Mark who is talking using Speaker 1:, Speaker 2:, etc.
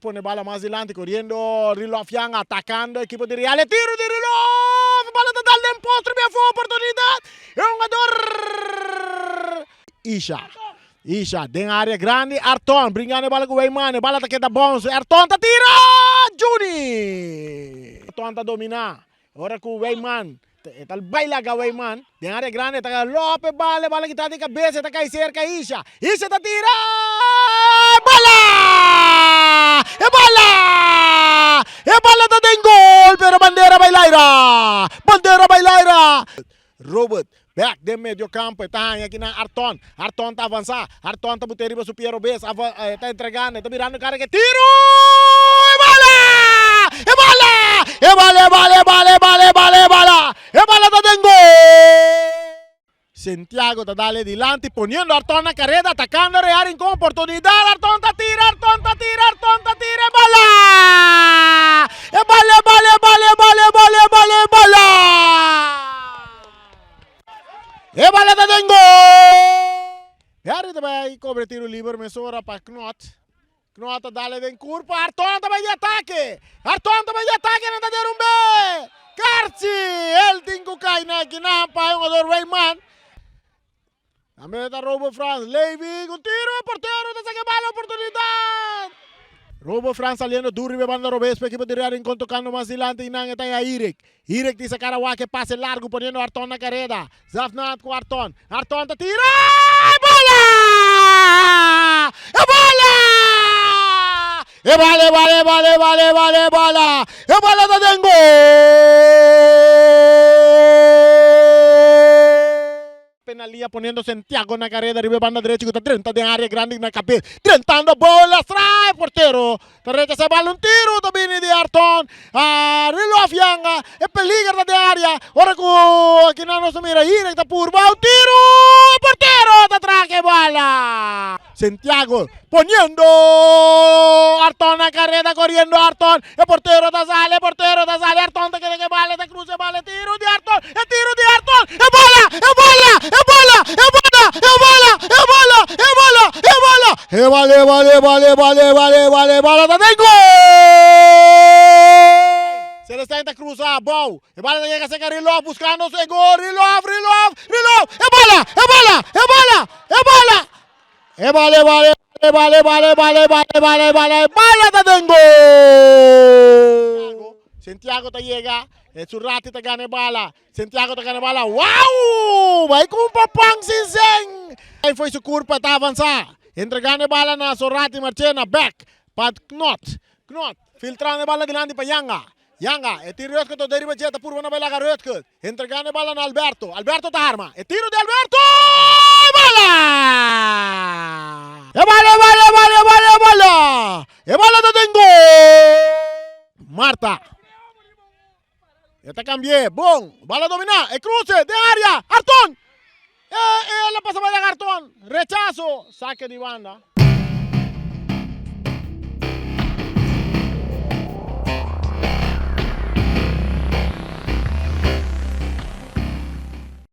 Speaker 1: pone bala mas dilanti coriendo Rilov Yang atacando ekipo di Real. E tiro di Rilov! Bala ta dal den post riba e afo oportunidad. E hungador Isha. Isha den area grandi Arton bringando e bala cu Weimane. Bala ta keda bounce. Arton ta tira! Juni! Arton ta domina. Ora cu Weyman e ta bay laga Weyman den area grandi e ta lope bala e bala kita di cabeza e ta cay cerca Isha. Isha ta tira! Bala! E bala! E bala ta den gol pero bandera bay laira! Bandera bay laira! Robert bek den medio campo e ta haña kinan Arton. Arton ta avansa. Arton ta bute riba su pie robes. E ta entregando. E ta mirando kara ke tiro! E bala! E bala! E bala, e bala, e bala, e bala, e bala, e bala! E bala ta den gol! Santiago ta dale dilanti poniendo Arton na kareda atakando Real Rincon oportunidad Arton ta tira Arton ta tira Arton ta tira e bala! E bala e bala e bala e bala e bala e bala e bala! E bala ta den gol! Harry ta bai kobre tiro liber mesora pa Knot. Knot ta dale den kurpa Arton ta bai di atake! Arton ta bai di atake nan ta derumbe! Karchi! El tin ku kai na kinan pa e hungador Weyman. Tambe ta Robo Frans. Levy ku tiro, portero ta saka e bala, oportunidat! Robo Frans saliendo duro riba e banda robes pa ekipo di Real Rincon tokando mas dilanti y nan e ta ya Irik. Irik di sa kara wak e pase largu poniendo Arton na kareda. Zafnat ku Arton. Arton ta tira! E bala! E bala! E bala, e bala, e bala, e bala, e bala, e bala! E bala ta den gol! Penalia poniendo Santiago na careda riba e banda derecho cu ta drenta den area grandi na cabes drentando bola stra e portero ta rechaza e bal un tiro ta bini di Arton a Rilov Yanga e peliger ta den area ora cu aki nan nos ta mira Hirek ta purba un tiro e portero ta traha e bala. Santiago poniendo Arton na careda coriendo Arton e portero ta sali e portero ta sali Arton ta keda ke bala ta cruza e bala e tiro di Arton e tiro di Arton e bala e bala e bala e bala e bala e bala e bala e bala e bala e bala e bala e bala e bala e bala e bala ta den gol! Celestijn ta cruza abou e bala ta yega cerca Rilov buscando su e gol Rilov Rilov Rilov e bala e bala e bala e bala E bala e bala e bala e bala e bala e bala e bala e bala e bala ta den gol! Santiago ta yega, e Surati ta gana e bala, Santiago ta gana e bala, wow! Bai ku un papan sin sen! Ai foi su kurpa ta avansa, entregando e bala na Surati Marchena, bek pa Knot, Knot filtrando e bala dilanti pa Yanga, Yanga, e tin Rutger tot riba dje ta purba na bai laga Rutger. Entregando e bala na Alberto. Alberto ta arma. E tiro di Alberto! E bala! E bala, e bala, e bala, e bala, e bala! E bala ta den gol! Marta. E ta cambi'é. Bon. Bala domina. E cruce den area. Arton! E, e, la pasa bai laga Arton. Rechazo. Saque di banda.